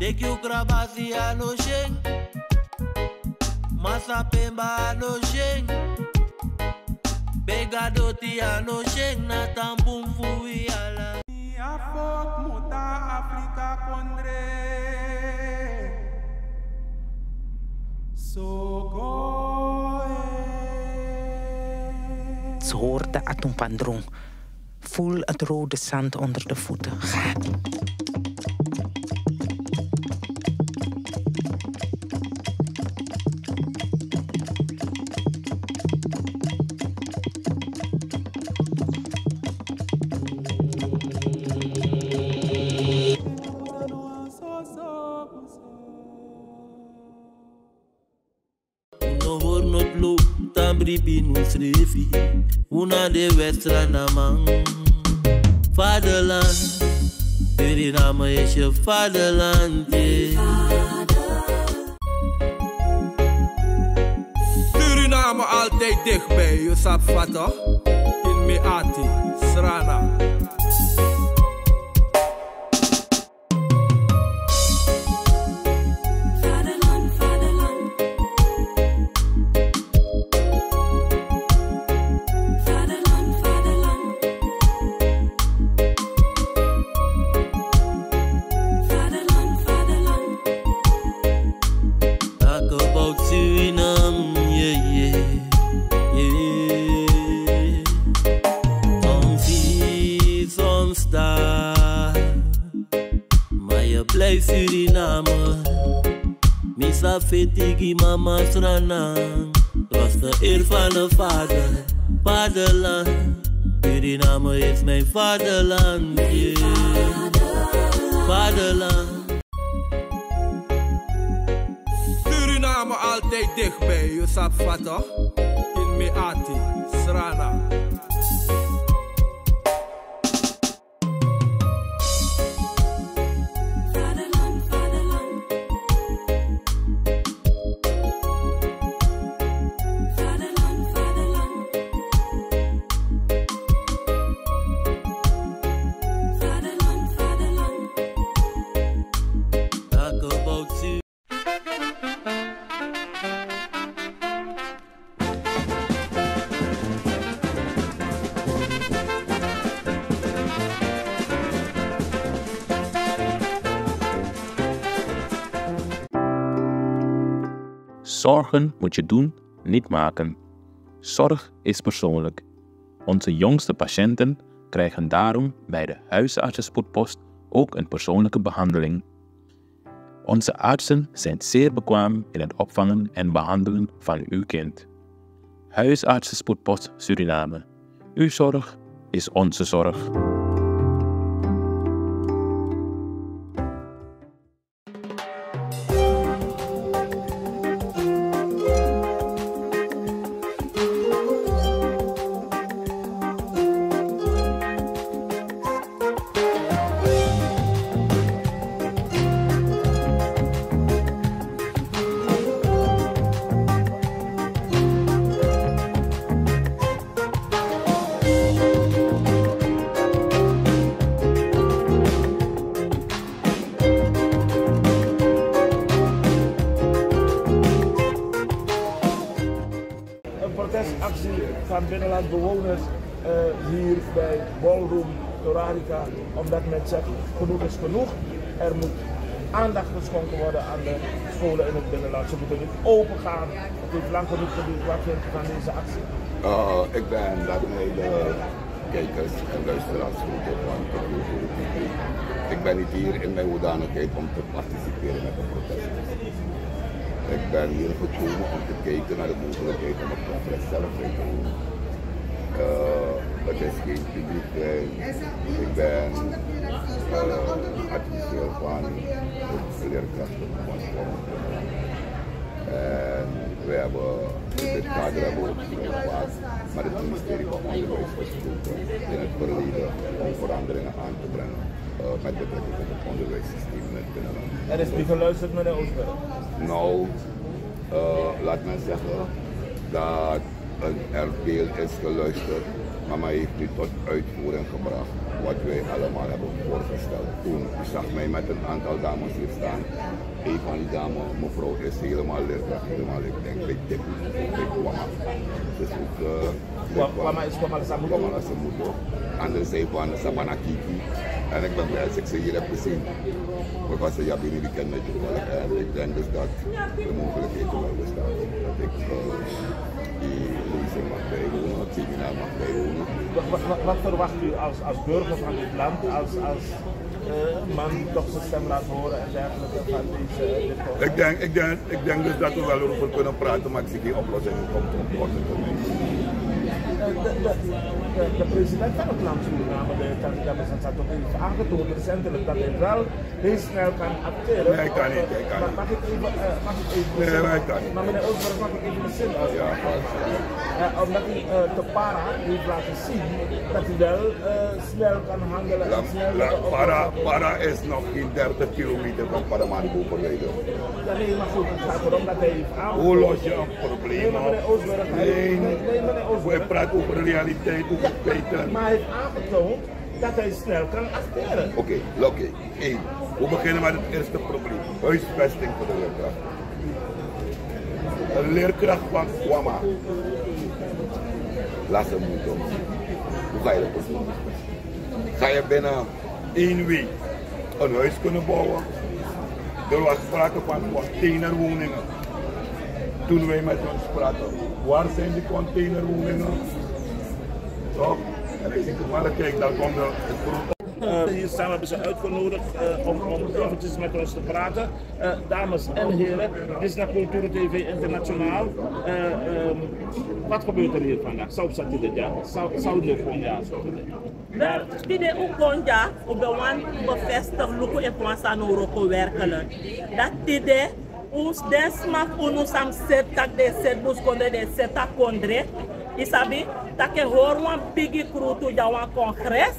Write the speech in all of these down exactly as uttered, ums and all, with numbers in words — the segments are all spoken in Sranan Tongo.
Teki yu krabasi a no syen. Masa pemba a no syen. Bega doti a no syen na tampun fu wi ala. A fok muta Afrika kondre. So go. Ze hoorde Atum Pandrong. Voel het rode zand onder de voeten. Gaat. No hori no tlo, tan bribi no srefi. Un na de West-Sranaman. Vaderland, Suriname is je vaderland, yeah. Suriname altijd dichtbij, je sabi fa toch? In mi ati, Srana. Vaderland, vaderland. Vaderland, vaderland. Vaderland, vaderland. Talk about Suriname, yeah, yeah, yeah. Soms hier, soms daar. Maar je blijft Suriname. Mi sa feti gi mama Srana. Trotse eer van de vader, vaderland. Suriname is mijn vaderland, yeah. Vaderland. Suriname altijd dichtbij, je sabi fa toch? In mi ati, Srana. Vaderland, vaderland. Vaderland, vaderland. Vaderland, vaderland. Talk about you. Zorgen moet je doen, niet maken. Zorg is persoonlijk. Onze jongste patiënten krijgen daarom bij de huisartsenspoedpost ook een persoonlijke behandeling. Onze artsen zijn zeer bekwaam in het opvangen en behandelen van uw kind. Huisartsenspoedpost Suriname. Uw zorg is onze zorg. Een protestactie van binnenlandbewoners, eh, hier bij Ballroom Torarica, omdat men zegt: genoeg is genoeg. Er moet aandacht geschonken worden aan de scholen in het binnenland. Ze moeten niet open gaan. Het heeft lang genoeg geduurd. Wat vindt u van deze actie? Eh, ik ben, laat mij de kijkers en luisteraars groeten van T V T V. Ik ben niet hier in mijn hoedanigheid om te participeren met een protest. Ik ben hier gekomen om te kijken naar de mogelijkheid om het congres zelf bij te wonen. Eh, het is geen publiek plein. Ik ben, eh, adviseur van het leerkrachtenverband. En we hebben, in dit kader hebben we ook vrijwel met het ministerie van Onderwijs gesproken in het verleden om veranderingen aan te brengen, eh, met betrekking op het onderwijssysteem in het binnenland. Er is niet geluisterd, meneer Oosberg? Nou, eh, laat men zeggen dat een, er veel is geluisterd, maar men heeft niet tot uitvoering gebracht. Wat wij allemaal hebben voorgesteld toen. U zag mij met een aantal dames hier staan. Een van die dames, mevrouw, is helemaal leerkracht, helemaal, ik denk, bij Tipi, bij Kwama. Dus ook, eh, bij Kwa-, Kwama is Kwama Samuto. Kwama Samuto. Aan de zij van Sabana Kiki. En ik ben blij dat ik ze hier heb gezien. Mevrouw Sayabini, die kent mij toevallig. En ik denk dus dat de mogelijkheid er wel bestaat dat ik, eh, die lezing mag bijwonen, het seminar mag bijwonen. Wat, wat, wat, wat verwacht u als, als burger van dit land, als, als, eh, man die toch zijn stem laat horen en dergelijke van deze, eh, dit soort? Ik denk, ik denk, ik denk dus dat we wel erover kunnen praten, maar ik zie geen oplossing om te oplossen voor mij. Eh, de, de, de, de president van het land, Suriname, de kandidaat Sansato, heeft aangetoond recentelijk dat hij wel heel snel kan acteren. Nee, hij kan niet, hij kan niet. Mag ik even, eh, mag ik even... Nee, maar hij kan niet. Maar meneer Osborne, mag ik even een zin afmaken? Ja, maar... Eh, omdat hij, eh, te Para heeft laten zien dat hij wel, eh, snel kan handelen en snel kan oplossen. Para, Para is nog geen dertig kilometer van Paramaribo verwijderd. Ja, nee, maar goed, het gaat erom dat hij heeft aangekomen. Hoe los je een probleem op? Nee, maar meneer Osborne, hij... Nee, nee, meneer Osborne. We praten over realiteit, over feiten. Ja, maar hij heeft aangetoond dat hij snel kan acteren. Oké, oké. Eén, we beginnen met het eerste probleem. Huisvesting voor de leerkrachten. Een leerkracht van Kwama, Lasse Muto. Hoe ga je dat doen? Ga je binnen één week een huis kunnen bouwen? Er was sprake van containerwoningen. Toen wij met hun spraken, waar zijn die containerwoningen? Toch? En ik zie toevallig, kijk, daar komt de, het grote... Eh, hier staan, we hebben ze uitgenodigd, eh, om, om eventjes met ons te praten. Eh, dames en heren, dit is naar Cultuur T V Internationaal. Eh, ehm, wat gebeurt er hier vandaag? Zo zat hij dit jaar. Zo, zo leuk om jaar zo te doen. Wel, tide un kon dya, un ben wani bevestig luku efu wan sani o wroko werkelijk. Dati tide, un, den sma fu unu san seti tak' den seti buskondre, den seti a kondre. Yu sabi, tak' e hori wan bigi krutu dya, wan kongres.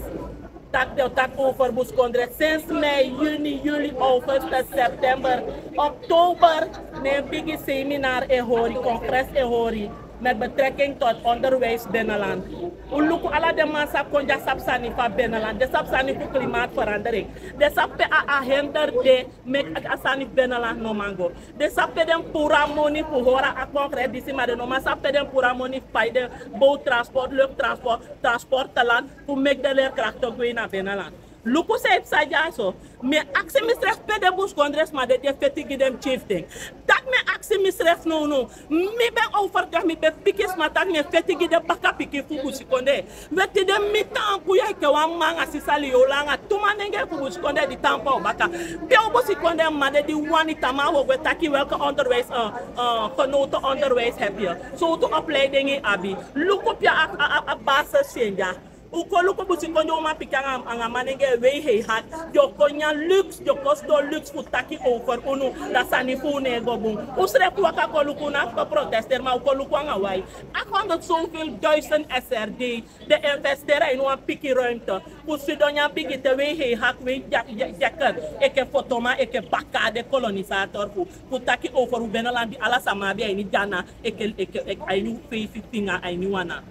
Tak' den o taki over buskondre sinds mei, juni, juli, augustus, september, oktober. Ne bigi seminar e hori, kongres e hori. Met betrekking tot onderwijs binnenland. Un luku ala den man san kon dya sabi sani fu a binnenland. Den sabi sani fu klimaatverandering. Den sabi pe a, a hinder de, meki a sani fu binnenland no man go. Den sabi pe den puru a moni fu hori a kongres disi, ma den no man sabi pe den puru a moni fu pai den boot transport, lucht transport, transport te land, fu meki den leerkrachten gwe na binnenland. Luku san e psa dyaso. Mi e aksi misrefi pe den buskondresma de di e feti gi den chieftain. Dati mi e aksi misrefi nownow. Mi ben overtuig, mi ben piki sma tak' mi e feti gi den bakapikin fu busikondre. We, tide mi tan kuya enke wan man anga sisa Liola anga tu manengre fu busikondre di tan pe a o baka. Pe un busikondre man de di wani tamaa wi o gwe taki welke onderwijs, eh, eh, genoten onderwijs heb je? Sortu opleiding yu abi? Luku pe a, a, a, a basis fu en dya. Un kon luku busikondre umanpikin anga, anga manengre, wei hei hati. Yu o kon nyan luxe, yu o kon sidon luxe fu taki over unu, dan sani fu unu e go bun. Unsrefi waka kon luku, un no abi fu protesteri, ma un kon luku anga un ai. Acht honderd zoveel duizend S R D, den investeri a ini wan pikin ruimte fu sidon nyan bigi te, wei hei hati, wei dya-, dya-, dyaker, enke fotoman, enke baka den kolonisator fu, fu taki over un binnenland di ala sama abi a ini dyana, enke, enke, enke a ini un feifi finga, a ini un ana.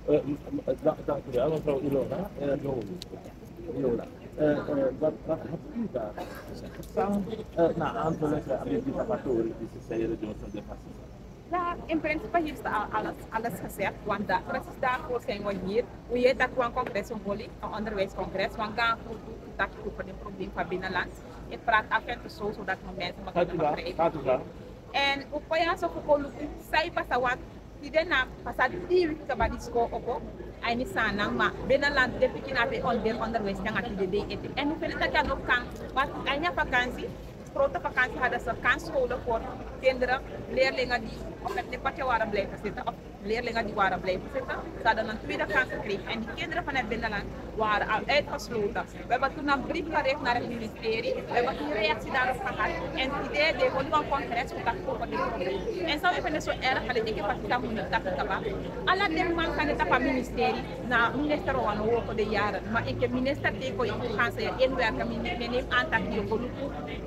Eh, m-, m-, da-, dank u wel, mevrouw Ilona. Eh, Ilona. Eh, eh, wat, wat hebt u daar gezegd? Samen, eh, na aanvullingen aan die debatori die ze zeiden, doen ze de fascisten. Ja, in principe heeft ze al alles, alles gezegd, want da-, precies daarvoor zijn we hier. We heet dat we een congres, een holi-, een onderwijscongres, want gaan we dat over het probleem van binnenland. Ik praat af en toe zo, zodat we mensen me kunnen begrijpen. Gaat u daar? Gaat u daar? En ook voor jou, zo voor Koluku, zij pas wat Tide na pasa dri wiki kaba disi kon opo a ini Saanan, ma binnenland den pikin no abi ondee onderwijs te nanga tide dei ete. En un feni taki a no kan, want a ini a vakansi, grote vakansi, hadden ze kansscholen voor kinderen, leerlingen die op het nippertje waren blijven zitten of leerlingen die waren blijven zitten. Ze hadden een tweede kans gekregen en die kinderen vanuit binnenland waren al uitgesloten. We hebben toen een brief gericht naar het ministerie. We hebben geen reactie daarop gehad. En tide den holi wan congres fu taki over dit probleem. En san we feni so erg, a leki fa a mun taki kaba. Ala den man kan de tapu a ministerie, na minister wawan no wooko den yaren. Ma enke minister te kon, yu kan si en werk, mi, mi neem aan taki yu o go luku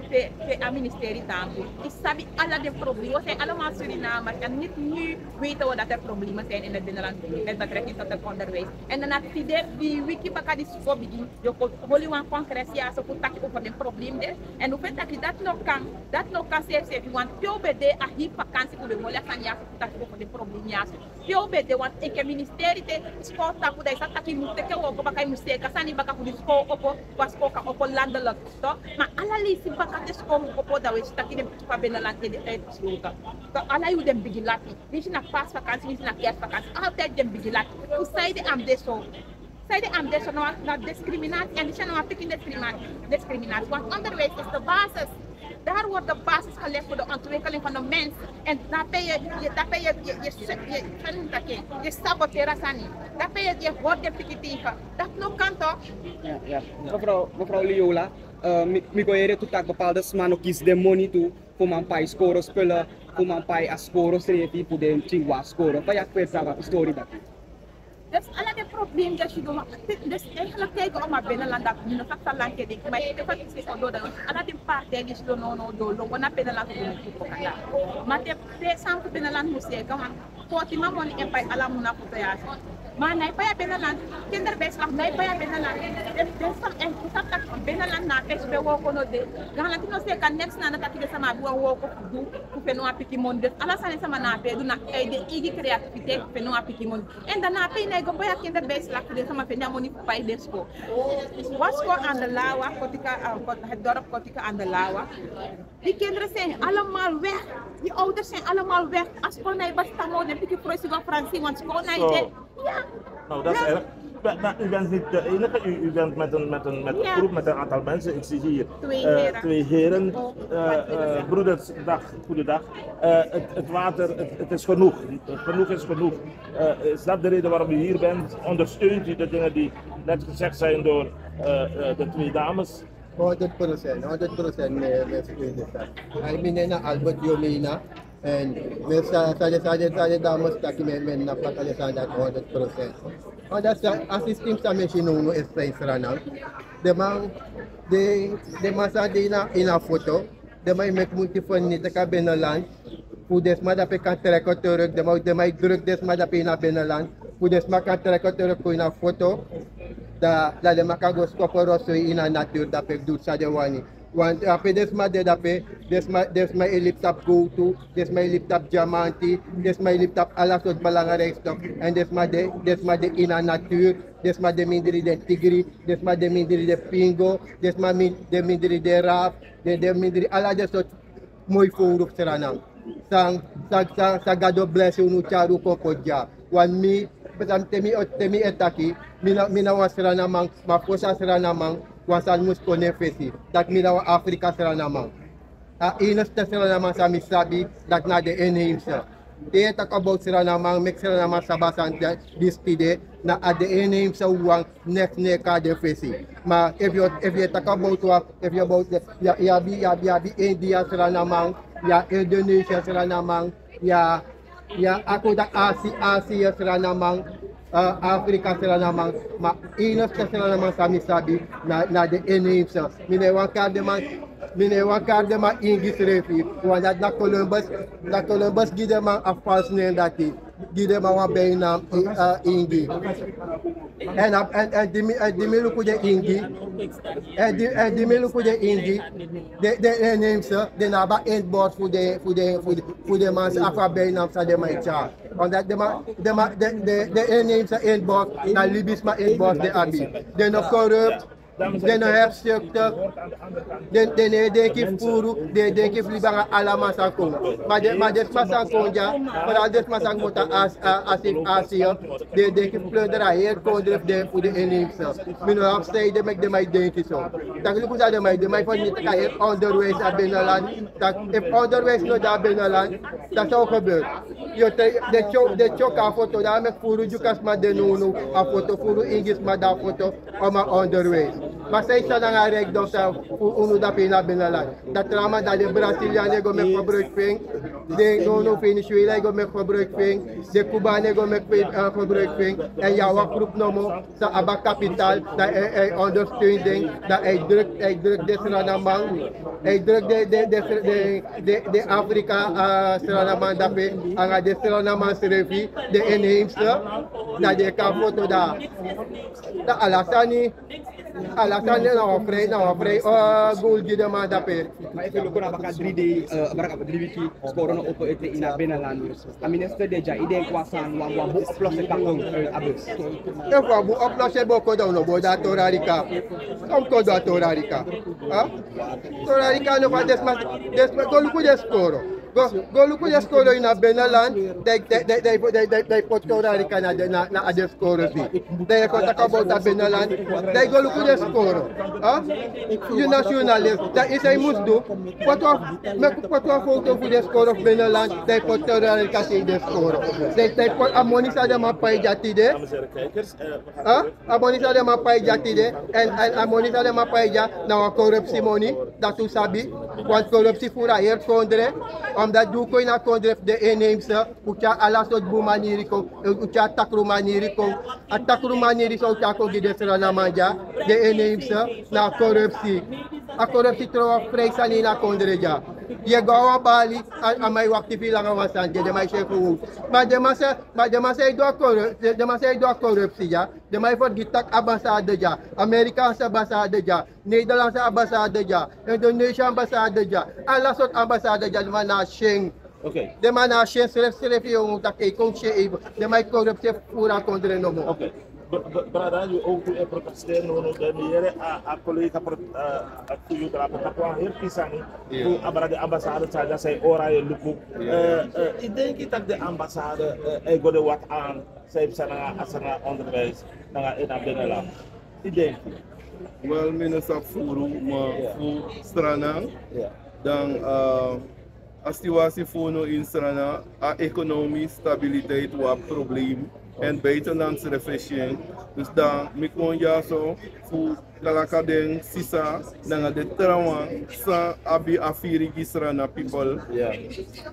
pe, pe a ministerie tan. Yu sabi ala den probleem. We zijn allemaal Surinamers. En niet nu weten we dat er problemen zijn in het binnenland met betrekking tot het onderwijs. En dan na tide, wi wiki baka di siko bigin, yu kon holi wan congres ya so fu taki over den problem de. En un feni taki dati no kan, dati no kan seefi seefi, want pe un ben de a hii vakansi fu ben holi a sani ya so fu taki over den problem ya so. Pe un ben de, want enke ministeri te siko tapu, dan yu sa taki yu mus teke wooko baka, yu mus seeka sani baka fu di siko opo, wan siko kan opo landelijk. So, ma ala leisi baka te siko mus opo, dan wi e si taki den pikin fu a binnenland e de uitgesloten. So, ala yuu den bigin lati. Winsi na paasvakansi, winsi na kerstvakansi, altijd den bigin lati. Fu saide a mus de so. Saide a mus de so, na, na discriminatie. En disi na wan pikin discriminatie. Discriminatie. Want onderwijs is de basis. Daar wordt de basis gelegd voor de ontwikkeling van de mens. En daarbij je, je, daarbij je, je, je, je, je, je, je saboteren sani. Daarbij je, je hoort de pikin tegen. Dat no kan toch? Ya, ya. Mevrouw, mevrouw Liola, eh, mi, mi go yere tu taki bepaalde sma no kisi den moni tu fu man pai skoro spullen, fu man pai a skoro srefi fu den pikin go na skoro. Fa yu e taki fu a stori dati? Dus ala den problem dati sidon, dus eigenlijk kijken om a binnenland dati, mi no sabi san lanti e denki, ma yu e feni taki si odo dan ala den partij di sidon nownow, den o lon go na binnenland fu go meki fu kanda. Ma te, te san fu binnenland mus seeka, want pôtiman moni e pai ala mun na foto ya so. Ma na e pai a binnenland, kinderbijslag na e pai a binnenland. Den, den san, en un sabi taki binnenland na a fesi pe wooko no de. Gaanlanti no seeka neks, na a taki den sama abi wan wooko fu du fu feni wan pikin moni. Dus ala sani sama na ape e du na, eh, den eigi creativiteit fu feni wan pikin moni. En dan na ape yu na e go bai a kinderbijslag fu den sama feni a moni fu pai den siko. Wan siko aan de Lawa, Kotika, eh, Kot-, het dorp Kotika aan de Lawa. Die kinderen zijn allemaal weg. Die ouders zijn allemaal weg. A siko na e bestaan moro, den pikin froisi go na Faransi, want siko na e de. Ja. Nou, dat is erg. Maar, maar u bent niet de enige. U, u bent met een, met een, met een groep, met een aantal mensen. Ik zie hier Twee heren. Twee heren. Eh, eh, broeders, dag, goedendag. Eh, het, het water, het, het is genoeg. Genoeg is genoeg. Eh, is dat de reden waarom u hier bent? Ondersteunt u de dingen die net gezegd zijn door eh, eh, de twee dames? Honderd procent, honderd procent mi, mi e steun. Ai, mi nen na Albert Yomina. En mi sa, sa den, sa den, sa den dames taki, mi, mi na paka den sani dati honderd procent. Omdat a systeem san mi e si now no e sani Sranan. Den man, den, den man san de ini a, ini a foto, den man e meki moeite fu neti a binnenland. Fu den sma dape kan trekken terug, den man, den man e druk den sma dape ini a binnenland. Fu den sma kan trekken terug kon ini a foto. Dan, dan den man kan go skopu rotzooi ini a natuur dape, du san den wani. Want ape den sma de dape, den sma, den sma e libi tapu gowtu, den sma e libi tapu diamanti, den sma e libi tapu ala sortu belangrijk stof. En den sma de, den sma de ini a natuur, den sma de mindri den tigri, den sma de mindri den pingo, den sma min-, de mindri den raaf, den, den mindri ala den sortu moi fowru fu Sranan. San, san, san, san Gado blesi unu, tyari un kon poti dya. Want mi, san te mi, te mi e taki, mi na, mi na wan Sranaman, ma fosi a Sranaman, wan sani mus kon na en fesi. Dati mi na wan Afrika Sranaman. A enigste Sranaman san mi sabi, dati na den inheemse. Te yu e taki about Sranaman, meki Sranaman sabi a sani disi tide, na a den inheemse wawan, neks no e kon na den fesi. Ma efu yu, efu yu e taki about wan, efu yu about, yu abi, yu abi, yu abi India Sranaman, yu abi Indonesia Sranaman, yu abi, yu abi, a kon taki Asi-, Asia Sranaman, eh, Afrika Sranaman, ma enigste Sranaman san mi sabi, na, na den inheemse. Mi no e wani kari den man, mi no e wani kari den man Ingi srefi, want dati na Columbus, na Columbus gi den man a false name dati. Gi den man wan bijnaam, eh, Ingi. En, en, en di mi, en di mi luku den Ingi, en di, en di mi luku den Ingi, den, den, den inheemse, den no abi a eindbord fu den, fu den, fu den, fu den man san, fu a bijnaam san den man e tyari. Omdat den man, den man, den, den, den inheemse eindbord, na libisma eindbord den abi. Den no corrupt, den no hebzuchtig, den, den no e denki fu furu, den e denki fu libi nanga ala man san kon. Ma den, ma den sma san kon dya, vooral den sma san kmoto a, a, a, Asia, den e denki fu plunder a heri kondre fu den, fu den inheemse. Mi no abi san ede meki den man e denki so. Taki luku san den man e, den man e feni taki a heri onderwijs a binnenland. Taki efu onderwijs no de a binnenland, dan san o gebeur? Yu te, den tyo-, den tyoka a foto, dan meki furu Dyuka sma de nownow a foto, furu Ingi sma de a foto, om a onderwijs. Ma san e sani nanga a rijkdom san fu unu dape ini a binnenland? Dan tra man, dan den Brazilian e go meki gebruik fu en, den no no Venezuela e go meki gebruik fu en, den Cubaan e go meki gebruik fu en. Èn yu abi wan groep nomo san abi a kapitaal, dan a e ondersteun den, dan a e druk, a e druk den Srananman, a e druk den, den, den, den, den, den Afrika, ah, Srananman dape, nanga den Srananman srefi, den inheemse, dan den kan foto dati. Dan ala sani, ala sani na wan frei, na wan frei, ah, goal gi den man dape. Ma efu yu luku na baka dri dei, eh, baka dri wiki, skoro no opo ete ini a binnenland. A minister de dya, i denki wan sani, wan, wan bun oplossing kan kon, eh, a bus. Efu wan bun oplossing bo kon, dan un no bo du a Torarika. Kon, kon du a Torarika. Ha? Torarika no, fa den sma, den sma, go luku den skoro. Go, go luku den skoro ini a binnenland, dan, dan, dan poti Torarika na den, na, na a den skoro si. Dan yu e kon taki about a binnenland, dan yu go luku den skoro. Ha? Yu na journalist, dan yu san yu mus du, poti wan, meki poti wan foto fu den skoro fu binnenland, dan yu poti Torarika sei den skoro. Dan, dan yu poti a moni san den man pai dya tide. Ha? A moni san den man pai dya tide, èn, èn a moni san den man pai dya na wan korupsi moni, dati un sabi, want korupsi furu a heri kondre, omdat di un kon ini a kondre fu den inheemse, un tyari ala sortu bun maniri kon, un tyari takru maniri kon, a takru maniri san un tyari kon gi den Srananman dya, den inheemse, na korupsi. A korupsi tron wan frei sani ini a kondre dya. Yu e go na wan bali, a, a man e wakti fu yu langa wan sani, den, den man e si en fu unu. Ma den man san, ma den man san e du a koru-, den, den man san e du a korupsi dya, den man e fergiti taki ambassade de dya, Amerikaanse ambassade de dya, Nederlandse ambassade de dya, Indonesische ambassade de dya, ala sortu ambassade de dya, den man na syen. Oké. Den man na syen srefsrefi, yu o taki kon syen, den man e korupsi furu a kondre nomo. Oké. Br-, br-, brada, yu ook tu e protesteren, no, no, den mi yere a, a collega pro-, a, a tu yu drape, taki wan heri sani, fu abra den ambassade, san dya san yu ora yu luku. Eh, eh, yu denki taki den ambassade, eh, e go de wat aan, san yu psa nanga, a sani nanga onderwijs, nanga ini a binnenland. Yu denki. Wel, mi no sabi furu, ma fu Sranan, dan, eh, a situasi fu unu ini Sranan, a economie, stabiliteit, wan probleem. Èn buitenland srefi e si en. Dus dan, mi kon dyaso, fu kalaka den sisa, nanga den trawan, san abi a firi gi Sranan people.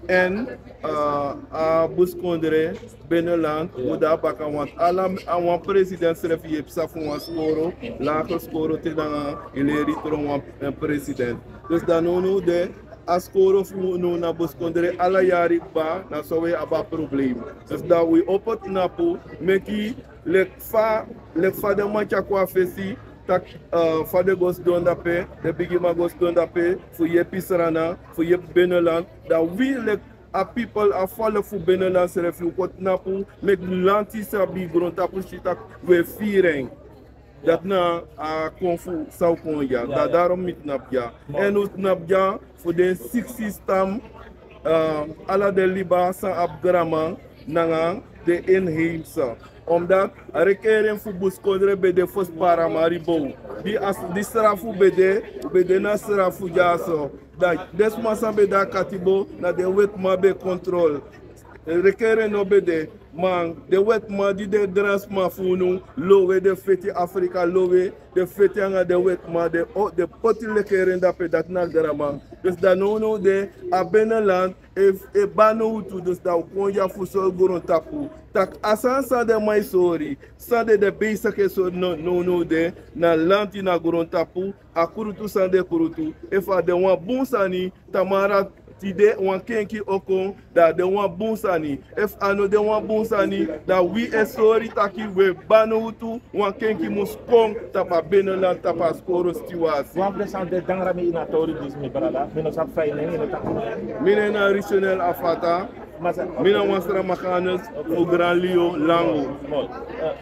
Èn, eh, a buskondre, binnenland, wi de na baka, want ala, a wan president srefi e psa fu wan skoro, lagere skoro te nanga yu leri tron wan, eh, president. Dus dan now now de, a skoro fu unu na buskondre ala yari kba, na so wi abi a probleem. Dus dan wi opo tnapu, meki leki fa, leki fa den man tyari kon na fesi, taki, eh, fa den go sidon dape, den bigiman go sidon dape, fu yepi Sranan, fu yepi binnenland, dan wi leki a people, a volk fu binnenland srefi, wi kon tnapu, meki lanti sabi, grontapu si taki wi e firi en. Dati na a kon fu san wi kon dya. Dan daarom mi tnapu dya. Èn wi tnapu dya fu den siksi stam, eh, ala den liba san abi granman nanga den inheemse. Omdat a regering fu buskondre ben de fosi Paramaribo. Di a s-, di srafu ben de, ben de na srafu dyaso. Dan den sma san ben de na katibo, na den wetiman ben controle. Regering no ben de, ma den wetiman di de granma fu unu, lowe, den feti Afrika lowe, den feti nanga den wetiman, den o, den poti regering dape, dati na granman. Dus dan now now de, a binnenland, e, e banu unu tu, dus dan wi kon dya fu sori grontapu. Taki a sani san den man e sori, san den de bezig e sori now now de, na lanti, na grontapu, a krutu san den krutu. Efu a de wan bun sani, tamara tide wan kenki o kon, dan a de wan bun sani. Efu a no de wan bun sani, dan wi e sori taki wi e banu unu tu, wan kenki mus kon tapu a binnenland, tapu a skoro situasi. Wan fu den sani di e dangra mi ini a tori disi, mi brada, mi no sabi fa yu nen, yu no taki. Mi nen na Richonel Afata. Mi na wan Sramakanus fu Grand Lio Langu.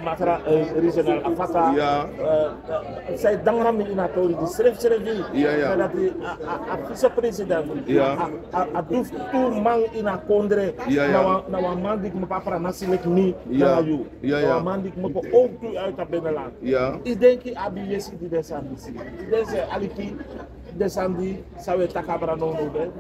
Masra, eh, Richonel Afata. Ya. Eh, eh, san e dangra mi ini a tori disi srefsrefi. Ya, ya. Dati a, a, a vicepresident. Ya. A, a, a du fu tu man ini a kondre. Ya, ya. Na wan, na wan man di kmopo a pranasi leki mi. Ya. Na yu. Ya, ya. Na wan man di kmopo owktu uit a binnenland. Ya. Yu denki a abi yesi di den sani disi? Yu denki aliki den sani di san wi e taki abra now now de?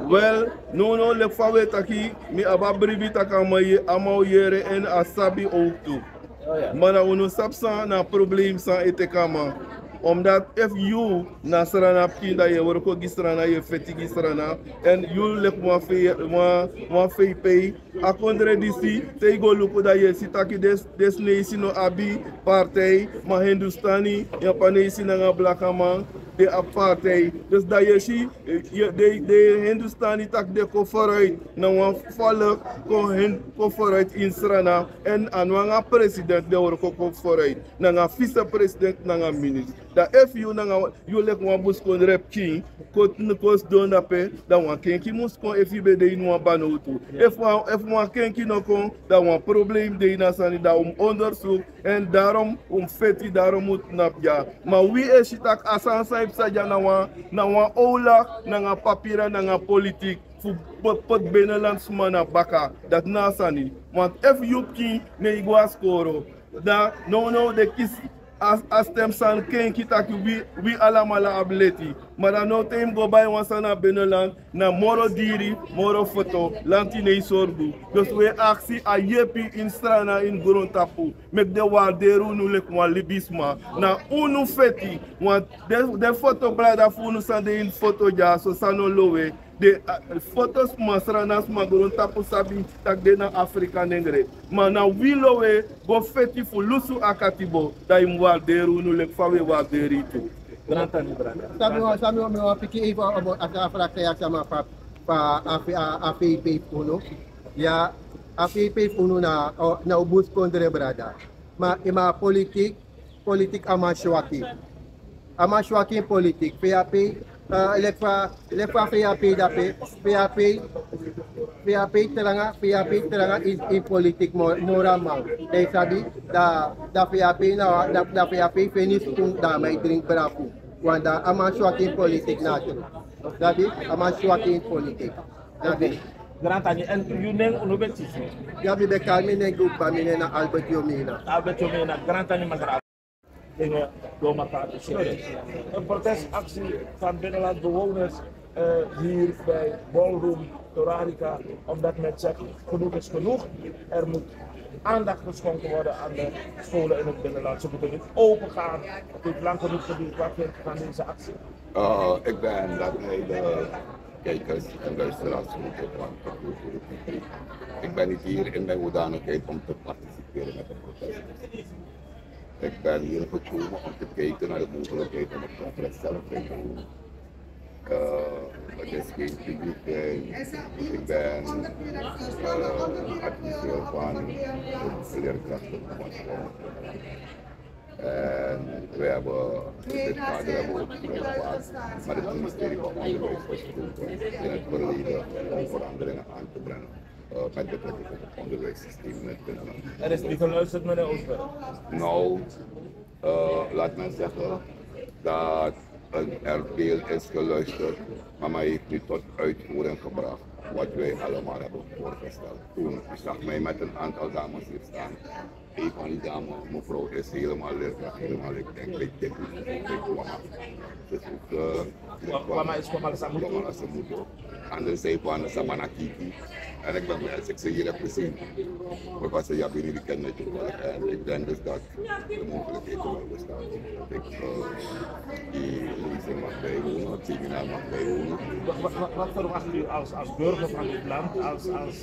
Wel, now now leki fa wi e taki, mi abi a bribi taki a man ye-, a man o yere èn a sabi owktu. Oh, ya. Ma na unu sabi san na a problem san e teki a man. Omdat efu yu na Srana pikin, dan yu e wroko gi Srana, yu e feti gi Srana. En yu leki wan fei, wan, wan fei pei. A kondre disi, te yu go luku, dan yu e si taki den, den Sneisi no abi partij, ma Hindustani, Yapanesi nanga blakaman, den abi partij. Dus dan yu e si, eh, yu, den, den Hindustani taki den kon vooruit, na wan volk kon hen, kon vooruit in Srana. En a no nanga president den wroko kon vooruit, nanga vicepresident, nanga minister. Dan efu yu nanga yu leki wan buskondre pikin, kon, kon sidon dape, dan wan kenki mus kon efu yu ben de ini wan banowtu. Efu wan, efu wan kenki no kon, dan wan probleem de ini a sani, dan un mus onderzoek. En daarom un mus feti, daarom un mus tnapu dya. Ma wi e si taki a sani san yu psa dya na wan, na wan owlak nanga papira nanga politik fu poti, poti binnenland sma na baka. Dati na a sani. Want efu yu pikin no e go na skoro, dan nownow den kisi a, a stem san kenki taki wi, wi alamala abi leti. Ma dan now te yu mus go bai wan sani na binnenland, na moro diri, moro foto, lanti no e sorgu. Dus wi e aksi a yepi ini Srana, ini grontapu. Meki den warderi unu leki wan libisma. Na unu feti. Want den, den foto brada fu unu san de ini foto dya so, san no lowe. Den, ah, foto sma, Srana sma, grontapu sabi taki den na Afrika nengre. Ma na wi lowe go feti fu lusu a katibo, dan yu mus warderi unu leki fa wi e warderi yu tu. Grantani, brada. Sami wan, sami wan, mi wan piki even a, a, a, a fraksa ya sama fa, fa a, a, a V P fu unu. Ya, a V P fu unu na, o, na un buskondre brada. Ma, i ma politik, politik a man swaki. A man swaki in politik. V P, eh, leki fa, leki fa V P dape, V P, V P tranga, V P tranga in, in politik mo-, moro a man. Dan yu sabi, dan, dan V P na, dan, dan V P feni skun, dan a man e dringi brafu. Want dan a man swaki in politik na tru. Sabi, a man swaki in politik. Sabi. Grantani, èn yu nen, un no ben kisi. Ya, mi ben kari mi nen, go kba mi nen na Albert Yomina. Albert Yomina, Grantani, masra. Dingen doormaken. Een protestactie van binnenlandbewoners, eh, hier bij Ballroom Torarica, omdat men zegt: genoeg is genoeg. Er moet aandacht geschonken worden aan de scholen in het binnenland. Ze moeten niet open gaan. Het heeft lang genoeg geduurd. Wat vindt u van deze actie? Eh, ik ben dat hij de kijkers en luisteraars moet ontvangen. Ik ben niet hier in mijn hoedanigheid om te participeren met een protest. Ik ben hier gekomen om te kijken naar de mogelijkheid om het congres zelf te doen. Eh, het is geen publiek ding. Ik ben, eh, adviseur van de leerkrachten van school. En we hebben, in dit kader hebben we ook gebruik gemaakt met het ministerie van Onderwijs gesproken in het verleden om veranderingen aan te brengen, eh, met betrekking tot het onderwijssysteem in het binnenland. Er is niet geluisterd, meneer Oosberg? Nou, eh, laat men zeggen dat een, er veel is geluisterd, maar men heeft niet tot uitvoering gebracht wat wij allemaal hebben voorgesteld. Toen, u zag mij met een aantal dames hier staan. Een van die dames, mevrouw, is helemaal leerkracht, helemaal, ik denk, weet ik niet, ik denk, Wama. Dus ook, eh, Wa-, Wama is Wama Samutu. Wama Samutu. Anders zei van Samana Kiki. En ik ben blij dat ik ze hier heb gezien. Maar was een Jabiri, die ken mij toevallig. En ik denk dus dat de mogelijkheden wel bestaan. Ik, eh, die lezing mag bijwonen, het seminar mag bijwonen. Wa-, wa-, wa-, wat verwacht u als, als burger van dit land, als, als,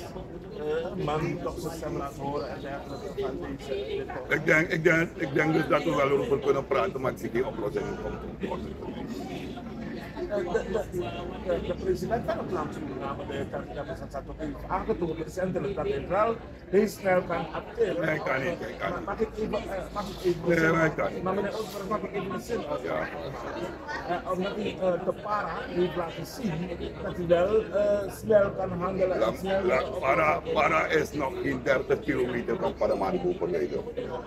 eh, man toch zijn stem laat horen en dergelijke van deze, eh, dit? Ik denk, ik denk, ik denk dus dat we wel erover kunnen praten, maar het is geen oplossing om te oplossen. Eh, de, de, de, de president van het land, Suriname, de heer Kandida Sansato, heeft aangetoond recentelijk dat hij wel heel snel kan acteren. Nee, hij kan niet, hij kan niet. Mag ik even, eh, mag ik even... Nee, hij kan niet. Maar meneer Osborne, mag ik even een zin afmaken? Ja. Eh, omdat hij, eh, te Para heeft laten zien dat hij wel, eh, snel kan handelen en snel... Para, Para is nog geen dertig kilometer van Paramaribo verwijderd.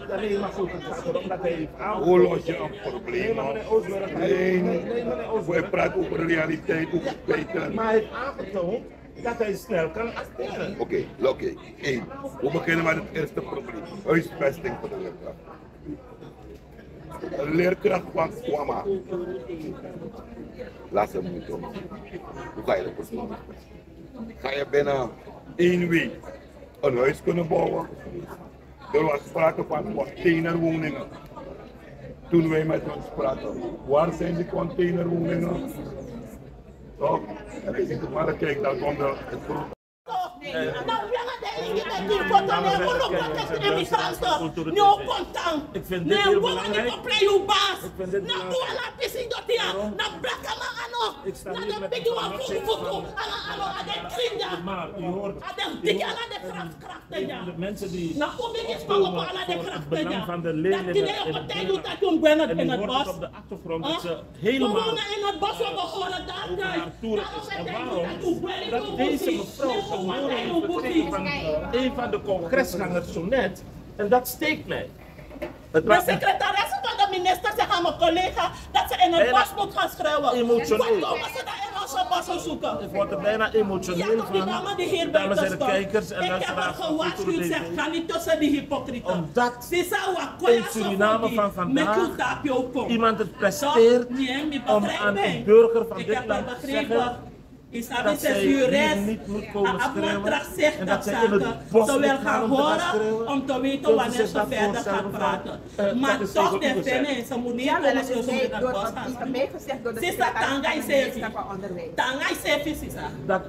Ja, nee, maar goed, het gaat erom dat hij heeft aangekondigd. Hoe los je een probleem op? Nee, maar meneer Osborne, nee, nee, meneer Osborne. We praten over realiteit, over feiten. Maar hij heeft aangetoond dat hij snel kan acteren. Oké, oké. Eén, we beginnen met het eerste probleem. Huisvesting voor de leerkracht. Een leerkracht van Kwama. Laat ze moeten. Hoe ga je dat verstaan? Ga je binnen één week een huis kunnen bouwen? Er was sprake van containerwoningen. Toen wij met hun spraken, waar zijn die containerwoningen? Toch? En als ik het maar kijk, dan komt er het grote. Na wanga de ingi de tin foto ne unu protest emigrante ne o kontan ne wanga ni koplei u bas. Na tu ala pisi doti ya na blakaman ano. Na den bigi wan fuku fuku ala ano a den krinda. A den diki ala den kraft. Na un bigin spango fu ala den krachten dya. Dati den e kon taigi un taki un gwe na in het bos. Kowna in het bos un go hori dati. Daarom e taigi un taki un gwe na in un busi. Een van de congresgangers zo net, en dat steekt mij. De secretaresse van de minister zegt aan mijn collega dat ze in het bos moet gaan schreeuwen. Emotioneel. Wat komen ze daar in onze bossen zoeken? Ik word er bijna emotioneel van. Dames en heren, kijkers en luisteraars van Cultura T V. Ik heb al gewaarschuwd, zeg, ga niet tussen die hypocrieten. Omdat in Suriname van vandaag iemand het presteert om aan een burger van dit land te zeggen dat zij hier niet moet komen schreeuwen en dat zij in het bos moet gaan om te gaan schreeuwen. Kunt u zich dat voorstellen, mevrouw? Eh, dat is tegen u gezegd. Sisa, tanga isefi. Tanga isefi, sisa. Dat,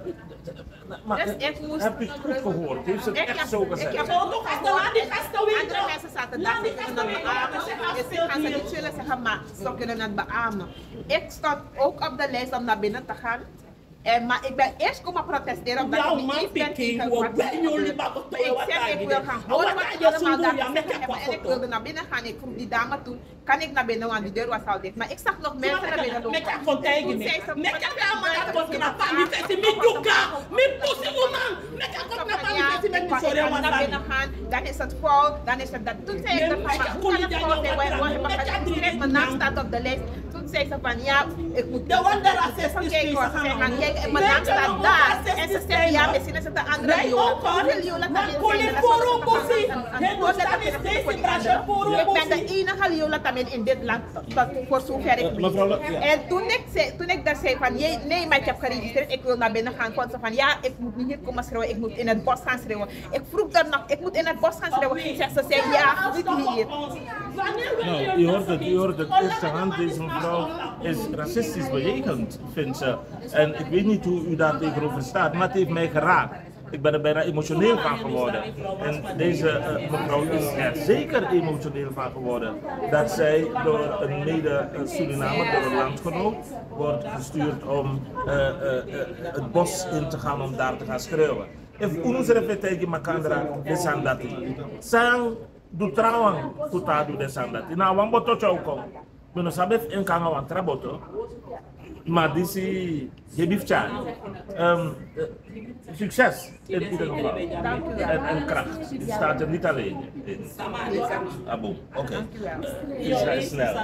maar hebt u het goed gehoord? Heeft ze het echt zo gezegd? Ik heb ook nog andere mensen zaten daar in de armen. Ik ga ze niet zullen zeggen, maar ze kunnen het beamen. Ik stond ook op de lijst om naar binnen te gaan. En, maar ik ben eerst komen protesteren omdat ik niet eens ben tegen wat ze doen. Ik zeg, ik wil gaan horen wat ze allemaal daar te zeggen hebben. En ik wilde naar binnen gaan. Ik vroeg die dame toen, kan ik naar binnen, want die deur was al dicht. Maar ik zag nog mensen naar binnen lopen. Toen zei ze, ik wil naar binnen gaan. Dan is het vol, dan is het dat. Toen zei ik ervan, maar hoe kan het vol zijn? Wij, wij hebben geregistreerd, mijn naam staat op de lijst. Toen zei ze van, ja, ik moet even kijken, ze zijn gaan kijken en mijn naam staat daar. En ze zegt, ja, misschien is het een andere Yola. Hoeveel Yola tamid zijn er? Ik ben de enige Yola tamid in dit land, tot voor zover ik weet. En toen ik, zei, toen ik daar zei van, nee, nee, maar ik heb geregistreerd, ik wil naar binnen gaan, kon ze van, ja, ik moet niet hier komen schreeuwen, ik moet in het bos gaan schreeuwen. Ik vroeg er nog, ik moet in het bos gaan schreeuwen. Zegt ze, zei, ja, niet hier. Nou, u hoort het, u hoort het eerste hand. Deze mevrouw is racistisch bejegend, vindt ze. En ik weet niet hoe u daar tegenover staat, maar het heeft mij geraakt. Ik ben er bijna emotioneel van geworden. En deze eh, mevrouw is er zeker emotioneel van geworden. Dat zij door een mede-Surinamer, door een landgenoot, wordt gestuurd om eh, eh, eh, het bos in te gaan om daar te gaan schreeuwen. Efu unu srefi e taigi makandra den sani dati, san du trawan fu tan du den sani dati? Na wan boto tyari kon. Mi no sabi efu en kon nanga wan tra boto. Ma disi hebi fu tyari. Ehm, eh, succes in ieder geval. En, en kracht. U staat er niet alleen in. Abo, oké. Is dat snel? Eh,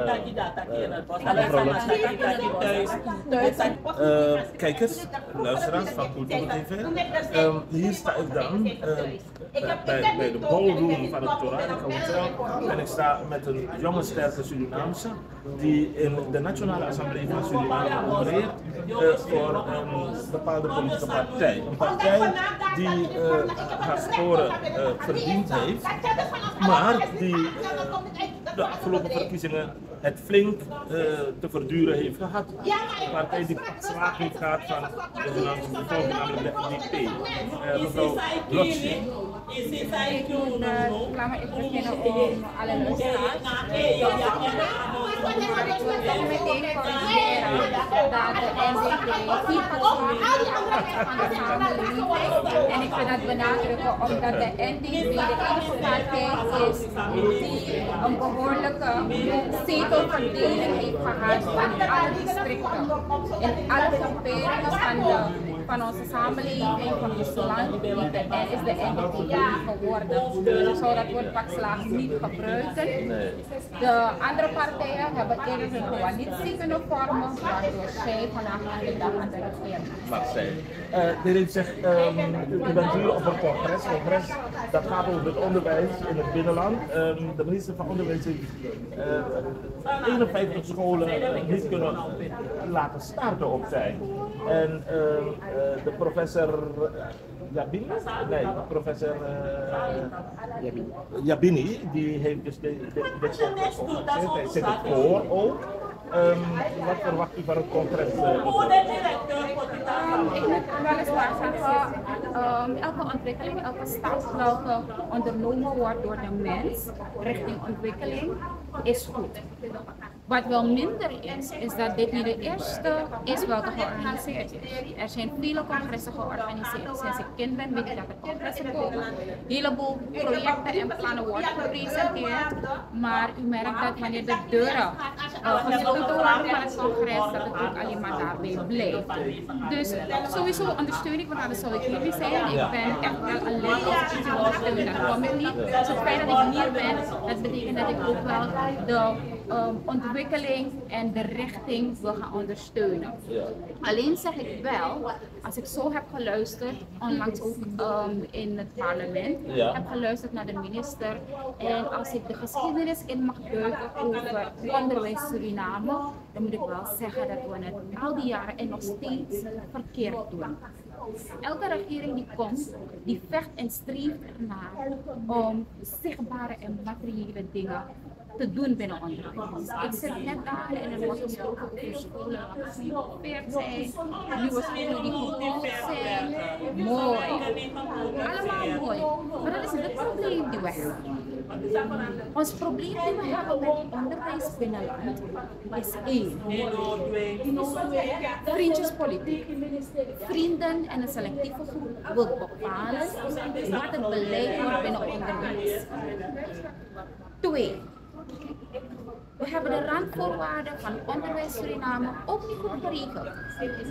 eh, mevrouw Lotfi. Eh, kijkers, luisteraars van Cultura T V. Ehm, hier sta ik dan, eh, bij, bij de ballroom van het Torarica Hotel. En ik sta met een jonge, sterke Surinaamse die in de Nationale Assemblee van Suriname opereert, eh, voor een bepaalde politieke partij. Een partij die, eh, haar sporen, eh, verdiend heeft, maar die de afgelopen verkiezingen het flink, eh, te verduren heeft gehad. Een partij die slaag heeft gehad van de voornaamste bevolking, namelijk de N D P. Eh, mevrouw Lotfi. Ik wil, eh, laat me even beginnen om alle luisteraars te informeren dat de N D P niet van de samenleving is. En ik wil dat benadrukken omdat de N D P de enige partij is die een behoorlijke zetelverdeling heeft gehad in alle districten, in alle groeperingen van de, van onze samenleving, van ons land. En is de N D P geworden. Zou dat woord bakslaag niet gebruiken. De andere partijen hebben eerder hun coalitiezittende vormen, waardoor zij vandaag aan de dag aan de regering zijn. Mag zijn. Eh, de heer heeft gezegd, ehm, u, u bent hier op een congres. Congres, dat gaat over het onderwijs in het binnenland. Ehm, de minister van Onderwijs heeft, eh, eenenvijftig scholen, eh, niet kunnen laten starten op tijd. En, eh, Eh, de professor, eh, Yabini? Nee, professor, eh, Yabini. Yabini, die heeft dus de, de, dit soort geconstateerd. Hij zit het voor ook. Ehm, wat verwacht u van het congres, eh, mevrouw? Ehm, ik moet weliswaar zeggen, ehm, elke ontwikkeling, elke stap welke ondernomen wordt door de mens richting ontwikkeling, is goed. Wat wel minder is, is dat dit niet de eerste is welke georganiseerd is. Er zijn vele congressen georganiseerd. Sinds ik kind ben, weet ik dat er congressen komen. Een heleboel projecten en plannen worden gepresenteerd. Maar u merkt dat wanneer de deuren, eh, gesloten worden van het congres, dat het ook alleen maar daarbij blijft. Dus sowieso ondersteun ik, want anders zou ik hier niet zijn. Ik ben echt wel een lid, als ik iets wil ondersteunen, dan kom ik niet. Dus het feit dat ik hier ben, dat betekent dat ik ook wel de, ehm, ontwikkeling en de richting wil gaan ondersteunen. Alleen zeg ik wel, als ik zo heb geluisterd, onlangs ook, ehm, in het parlement, heb geluisterd naar de minister. En als ik de geschiedenis in mag duiken over onderwijs Suriname, dan moet ik wel zeggen dat we het al die jaren en nog steeds verkeerd doen. Elke regering die komt, die vecht en streeft ernaar om zichtbare en materiële dingen te doen binnen onderwijs. Ik zit net daar en er wordt gesproken over scholen die gereformeerd zijn, nieuwe scholen die gebouwd zijn. Mooi. Allemaal mooi. Maar dat is niet het probleem die we hebben. Ons probleem die we hebben met onderwijs binnenland is één. Vriendjespolitiek. Vrienden en een selectieve groep wil bepalen wat het beleid wordt binnen onderwijs. Twee, we hebben de randvoorwaarden van onderwijs Suriname ook niet goed geregeld.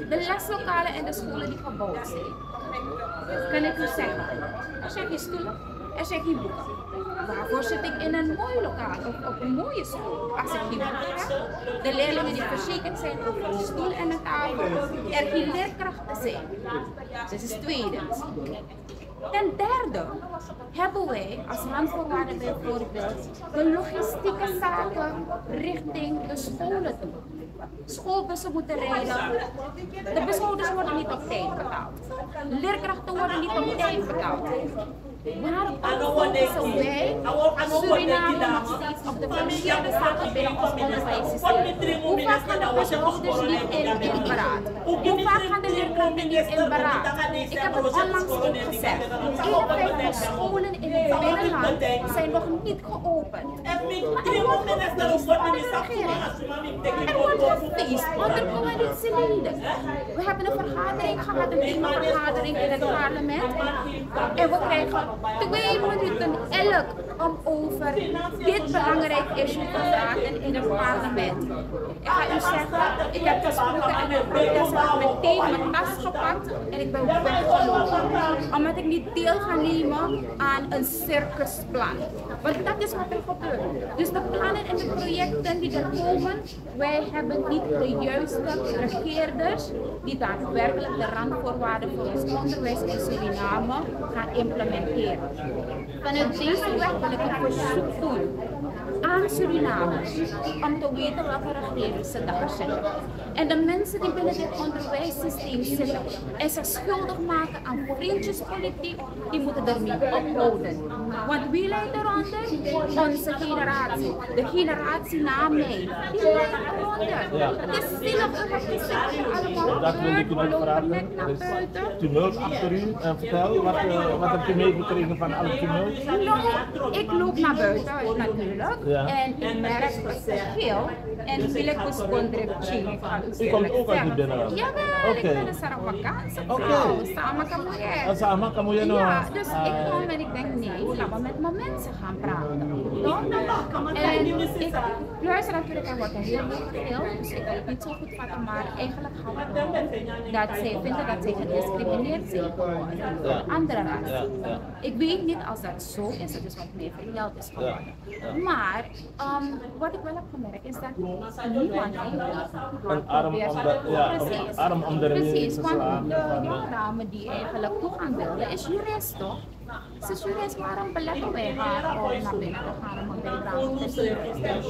De leslokalen en de scholen die gebouwd zijn, kan ik u zeggen, er zijn geen stoelen, er zijn geen boeken. Waarvoor zit ik in een mooi lokaal of op een mooie school als ik geen boeken heb? De leerlingen die verzekerd zijn over een stoel en een tafel, er geen leerkrachten zijn. Dat is tweede. Ten derde hebben wij als randvoorwaarde bijvoorbeeld de logistieke zaken richting de scholen toe. Schoolbussen moeten rijden. De bushouders worden niet op tijd betaald. Leerkrachten worden niet op tijd betaald. Waarom focussen wij Suriname nog steeds op de verkeerde zaken binnen ons onderwijssysteem? Hoe vaak gaan de bushouders niet in, in beraad? Hoe vaak gaan de leerkrachten niet in beraad? Ik heb het onlangs ook gezegd. Eenenvijftig scholen in het binnenland zijn nog niet geopend. Maar er wordt gefeest onder de regering. Er wordt gefeest onder coalitieleden. We hebben een vergadering gehad, een themavergadering in het parlement. En we krijgen twee minuten elk om over dit belangrijk issue te praten in het parlement. Ik ga u zeggen, ik heb gesproken en de protest heb ik meteen mijn tas gepakt en ik ben weggelopen. Omdat ik niet deel ga nemen aan een circusplan. Want dat is wat er gebeurt. Dus de plannen en de projecten die er komen, wij hebben niet de juiste regeerders die daadwerkelijk de randvoorwaarden voor ons onderwijs in Suriname gaan implementeren. Vanuit deze weg wil ik een verzoek doen aan Surinamers om te weten welke regering ze daar zetten. En de mensen die binnen dit onderwijssysteem zitten en zich schuldig maken aan vriendjespolitiek, die moeten ermee ophouden. Want wie lijdt eronder? Onze generatie. De generatie na mij. Die lijdt eronder. Het is zielig, we hebben het allemaal gehoord. We lopen net naar buiten. Tumult achter u. En vertel, wat, eh, wat hebt u meegekregen van alle tumult? Nou, ik loop naar buiten natuurlijk. En ik merk het verschil. En wil ik dus Bondrepchi. U komt ook uit het binnenland? Jawel, ik ben een Sarawakaanse vrouw. Sama Kamuye. Sama Kamuye, no? Ja, dus ik kom en ik denk, nee, laat me met mijn mensen gaan praten. Toch? En ik luister natuurlijk, er wordt heel veel gegild, dus ik kan het niet zo goed vatten, maar eigenlijk gaat het erom dat zij vinden dat zij gediscrimineerd zijn geworden door andere rassen. Ik weet niet als dat zo is, het is wat mij verteld is geworden. Maar, ehm, wat ik wel heb gemerkt is dat niemand eigenlijk hard probeert. Een arm om de, ja, een arm om de riem te slaan. Precies, want de jonge dame die eigenlijk toegang wilde, is jurist, toch? Ze studeert maar een beleg om bij haar, eh, naar binnen te gaan om een bijdrage te leveren.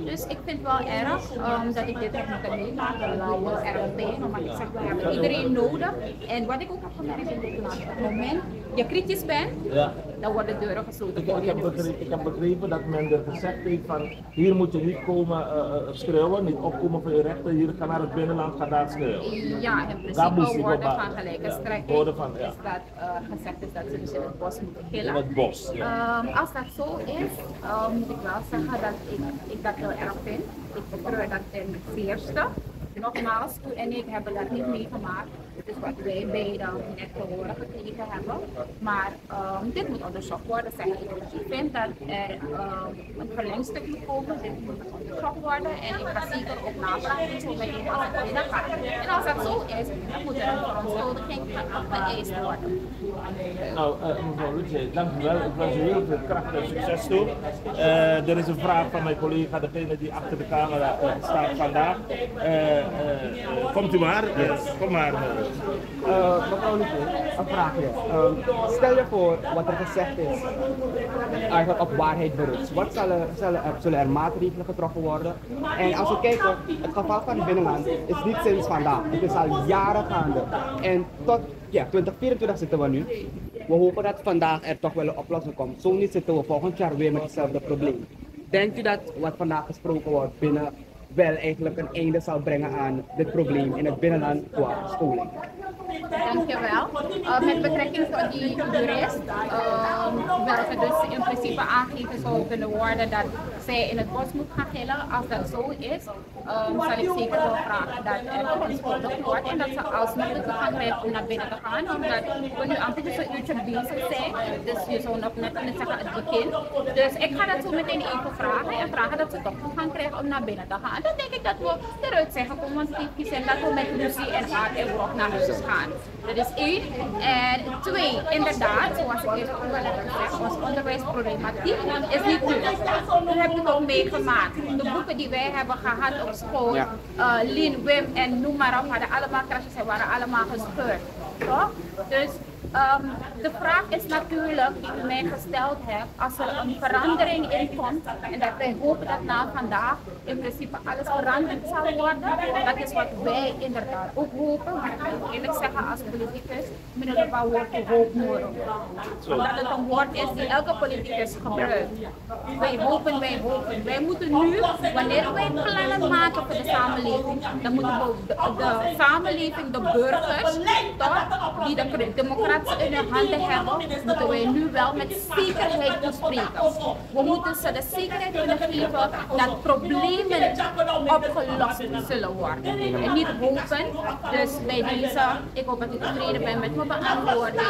Dus ik vind het wel erg, ehm, dat ik dit heb moeten meemaken. Wel erg pijn, omdat ik zeg, we hebben iedereen nodig. En wat ik ook heb gemerkt in dit land, op het moment je kritisch bent, ja, dan worden deuren gesloten. Ik, ik heb begrepen, ik heb begrepen dat men er gezegd heeft van: hier moet je niet komen, eh, eh, schreeuwen, niet opkomen voor je rechten. Hier, ga naar het binnenland, ga daar schreeuwen. Ja, in principe worden van gelijke strekking is dat, eh, gezegd is dat ze dus in het bos moeten gillen. In het bos, ja. Ehm, als dat zo is, ehm, moet ik wel zeggen dat ik, ik dat heel erg vind. Ik betreur dat ten zeerste. Nogmaals, u en ik hebben dat niet meegemaakt. Dus wat wij beiden net te horen gekregen hebben. Maar, ehm, dit moet onderzocht worden, zeg ik. Ik vind dat er, ehm, een verlengstuk moet komen. Dit moet onderzocht worden. En ik ga zeker ook navraag doen zo meteen als het binnengaat. En als dat zo is, dan moet er een verontschuldiging ge-, geëist worden. Nou, eh, mevrouw Lutje, dank u wel. Ik wens u heel veel kracht en succes toe. Eh, er is een vraag van mijn collega, degene die achter de camera, eh, staat vandaag. Eh, eh, eh, komt u maar. Eh, kom maar. Eh, mevrouw Lutje, een vraagje. Ehm, stel je voor wat er gezegd is, eigenlijk op waarheid berust. Wat zal er, zal er, zullen er maatregelen getroffen worden? En als we kijken, het geval van het binnenland is niet sinds vandaag. Het is al jaren gaande. En tot, ja, twintig vierentwintig zitten we nu. We hopen dat vandaag er toch wel een oplossing komt. Zo niet zitten we volgend jaar weer met hetzelfde probleem. Denkt u dat wat vandaag gesproken wordt binnen wel eigenlijk een einde zal brengen aan dit probleem in het binnenland qua scholing? Dankjewel. Eh, met betrekking tot die jurist, ehm, welke dus in principe aangegeven zou kunnen worden dat zij in het bos moet gaan gillen, als dat zo is, ehm, zal ik zeker wel vragen dat er verontschuldigd wordt en dat ze alsnog de toegang krijgt om naar binnen te gaan, omdat we nu amper dus een uurtje bezig zijn. Dus je zou nog net kunnen zeggen het begin. Dus ik ga dat zo meteen even vragen en vragen dat ze toch toegang krijgen om naar binnen te gaan. Dan denk ik dat we eruit zijn gekomen, want het heeft geen zin dat we met ruzie en haat en wrok naar huis gaan. Dat is één. En twee, inderdaad, zoals ik eerst ook al heb gezegd, ons onderwijsproblematiek is niet nieuw. Nu heb ik ook meegemaakt. De boeken die wij hebben gehad op school, ja, eh, Lin, Wim en noem maar op, hadden allemaal crashes en waren allemaal gescheurd. Toch? Dus, ehm, de vraag is natuurlijk, die u mij gesteld hebt, als er een verandering in komt, en dat wij hopen dat na vandaag in principe alles veranderd zal worden. Dat is wat wij inderdaad ook hopen. Maar ik moet eerlijk zeggen, als politicus, meneer Lepa, hoort u hoop moro. Omdat het een woord is die elke politicus gebruikt. Wij hopen, wij hopen. Wij moeten nu, wanneer wij plannen maken voor de samenleving, dan moeten we de, de samenleving, de burgers, toch, die de democratie in hun handen hebben, moeten wij nu wel met zekerheid toespreken. We moeten ze de zekerheid kunnen geven dat problemen opgelost zullen worden. En niet hopen. Dus bij deze, ik hoop dat u tevreden bent met mijn beantwoording.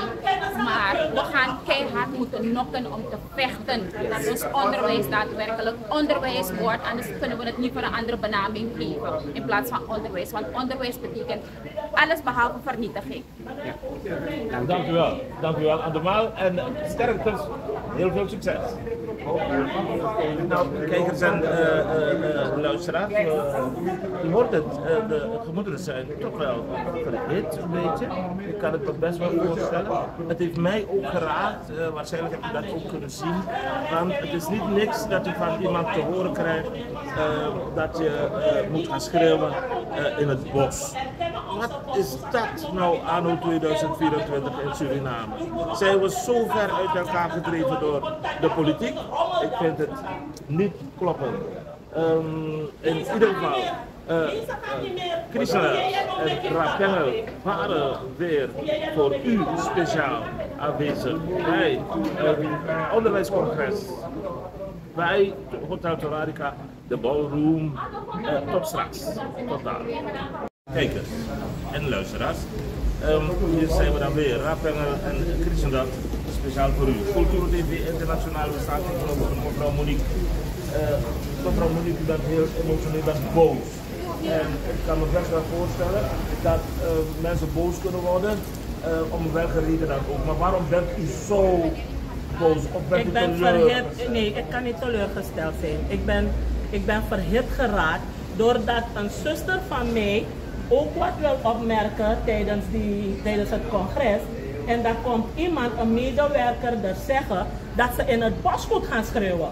Maar we gaan keihard moeten knokken om te vechten dat ons onderwijs daadwerkelijk onderwijs wordt. Anders kunnen we het liever een andere benaming geven in plaats van onderwijs. Want onderwijs betekent alles behalve vernietiging. Ja. Dank u wel. Dank u wel allemaal en sterkte. Heel veel succes. Nou, kijkers en, eh, eh, eh, luisteraars, eh, u hoort het, eh, de gemoederen zijn toch wel verhit een beetje. Ik kan het me best wel voorstellen. Het heeft mij ook geraakt, eh, waarschijnlijk hebt u dat ook kunnen zien. Want het is niet niks dat u van iemand te horen krijgt, eh, dat je, eh, moet gaan schreeuwen, eh, in het bos. Wat is dat nou anno tweeduizend vierentwintig in Suriname? Zijn we zo ver uit elkaar gedreven door de politiek? Ik vind het niet kloppen. Ehm, in ieder geval, eh, eh, Krishna en Rapengel waren weer voor u speciaal aanwezig bij het onderwijscongres bij Hotel Torarica, de ballroom. Eh, tot straks. Tot daar. Kijkers en luisteraars, ehm, hier zijn we dan weer, Rapengel en Christendat, speciaal voor u. Cultuur T V Internationaal, we staan tegenover mevrouw Monique. Eh, mevrouw Monique, u bent heel emotioneel, u bent boos. En ik kan me best wel voorstellen dat, eh, mensen boos kunnen worden, eh, om welke reden dan ook. Maar waarom bent u zo boos? Of bent u teleurgesteld? Ik ben verhit, nee, ik kan niet teleurgesteld zijn. Ik ben, ik ben verhit geraakt doordat een zuster van mij ook wat wil opmerken tijdens, die, tijdens het congres. En dan komt iemand, een medewerker, er zeggen dat ze in het bos moet gaan schreeuwen.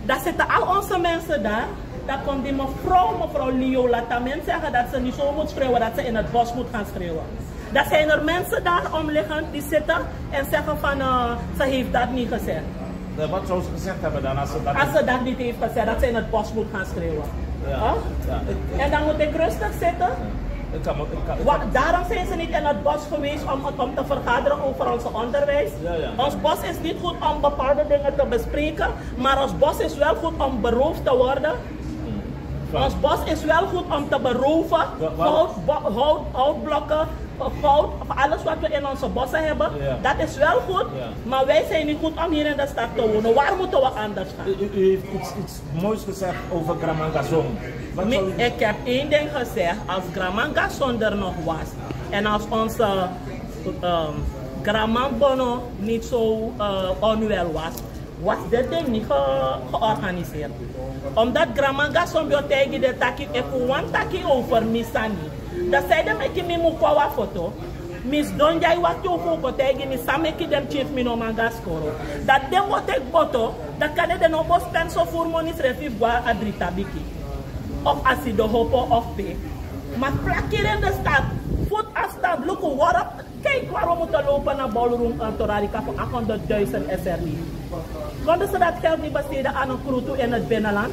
Dan zitten al onze mensen daar. Dan komt die mevrouw, mevrouw Liola Tamin zeggen dat ze niet zo moet schreeuwen, dat ze in het bos moet gaan schreeuwen. Dan zijn er mensen daar omliggend die zitten en zeggen van, eh, ze heeft dat niet gezegd. Nee, wat zou ze gezegd hebben dan als ze dat Als niet ze dat niet heeft gezegd, dat ze in het bos moet gaan schreeuwen. Ja. Huh? Ja, ik, ik En dan moet ik rustig zitten. Ja. Ik kan me, ik kan, ik Wa- kan Daarom zijn ze niet in het bos geweest om, om te vergaderen over ons onderwijs. Ja, ja. Ons bos is niet goed om bepaalde dingen te bespreken, maar ons bos is wel goed om beroofd te worden. Hmm. Ons bos is wel goed om te beroven. Wa- wa- Hout, bo- hout, houtblokken, of hout, of alles wat we in onze bossen hebben, Ja. dat is wel goed. Ja. Maar wij zijn niet goed om hier in de stad te wonen. Waar moeten we anders gaan? U, u, u heeft iets, iets moois gezegd over Gramanga Zon. Wat Mi- zou u Ik heb één ding gezegd. Als Gramanga Zon er nog was en als onze ehm Gramang Bono niet zo eh, onwel was, was dit ding niet ge- georganiseerd. Omdat Gramanga Zon ben o taigi den taki, efu wan taki over mi sani, dan san ede meki mi mu kon a wan foto. Mi sidon dya e wakti un fu un kon taigi mi san meki den pikin fu mi no man go na skoro. Dan den mu o teki boto, dan kande den no bo spen so furu moni srefi fu go na Adritabiki of Asidohopo of pe. Ma plakiri in de stad, voetafstand, luku worp. Kijk waar we moeten lopen naar Ballroom, eh, Torarika voor achthonderdduizend S R D. Konden ze dat geld niet besteden aan een kroetu in het binnenland?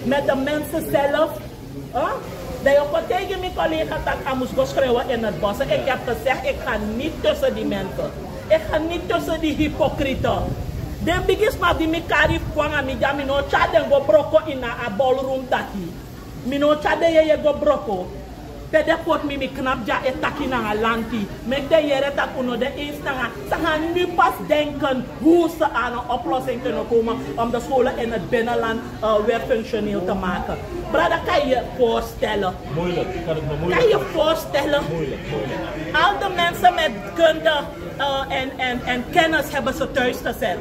Met de mensen zelf. Huh? Dan yu kon taigi mi collega taki a mus go schreeuwen in het bos. Ik heb gezegd, ik ga niet tussen die mensen. Ik ga niet tussen die hypocrieten. Den bigisma di mi kari fu kon nanga mi dya, mi no tyari den go broko ini a ballroom taki. Mi no tyari den yeye go broko. Pe den poti mi, mi knapu dya e taki nanga lanti. Meki den yere taki un no de eens nanga. Ze gaan nu pas denken hoe ze aan een oplossing kunnen komen om de scholen in het binnenland eh, weer functioneel te maken. Brada, kan je je voorstellen? Moeilijk, kan ik me moeilijk Kan je voorstellen? Moeilijk, moeilijk. Al de mensen met kunde eh, en, en, en kennis hebben ze thuis gezet.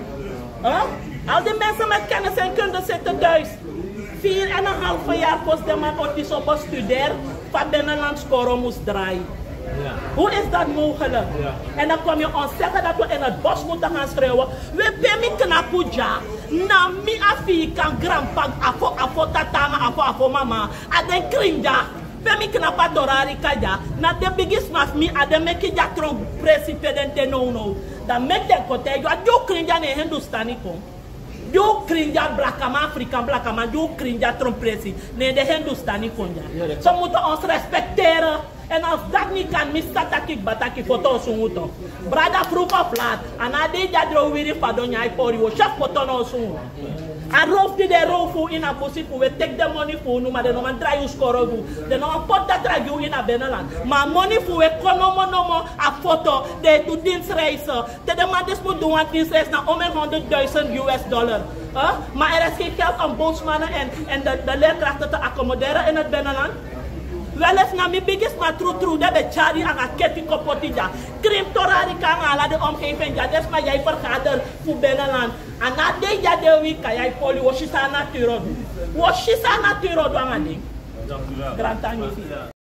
Huh? Al die mensen met kennis en kunde zitten thuis. Vier en een half jaar kost de man o disi o bestudeer fa binnenlands skoro mus drai. Ja. Hoe is dat mogelijk? Ja. En dan kom je ons zeggen dat we in het bos moeten gaan schreeuwen. We ben mi knapu dya. Na mi Afiikan granpa, afo afo tata nanga afo afo mama. A den krin dya. Pe mi knapu a Torarika dya. Na den bigisma fu mi, a den meki dya tron presi pe den de nownow. Dan meki den kon taigi yu, a di un krin dya na en Hindustani kon. Di un krin dya blakaman, Afrikan blakaman, di un krin dya tron presi, na en den Hindustani kon dya. So mutu ons respecteren. En als dat niet kan, mi sa taki kba taki foto o sungu tu. Brada, vroeg of laat, a no a dei di a drow wiri fadon nyan e pori, wi o si a foto na o sungu. A row fu di den e row fu unu ini a busi fu wi, e teki den moni fu unu, ma den no man drai un skoro gi unu. Den no man poti datra gi unu ini a binnenland. Ma a moni fu wi e kon nomo nomo a foto, den e du dienstreis. Te den man disi mus du wan dienstreis na omeni honderdduizend U S dollar. Huh? Maar er is geen geld om bootsmannen en, en de, de leerkrachten te accommoderen in het binnenland. Wel eens na mi bigisma trutru den ben tyari anga keti kon poti dya. Krin Torarika anga ala den omgeving dya, den sma dya e vergader fu binnenland. A no a dei di a den wiri kan dya e poli, wi o si san a natuur o du. Wi o si san a natuur o du anga den. Dank u wel. Grantangi.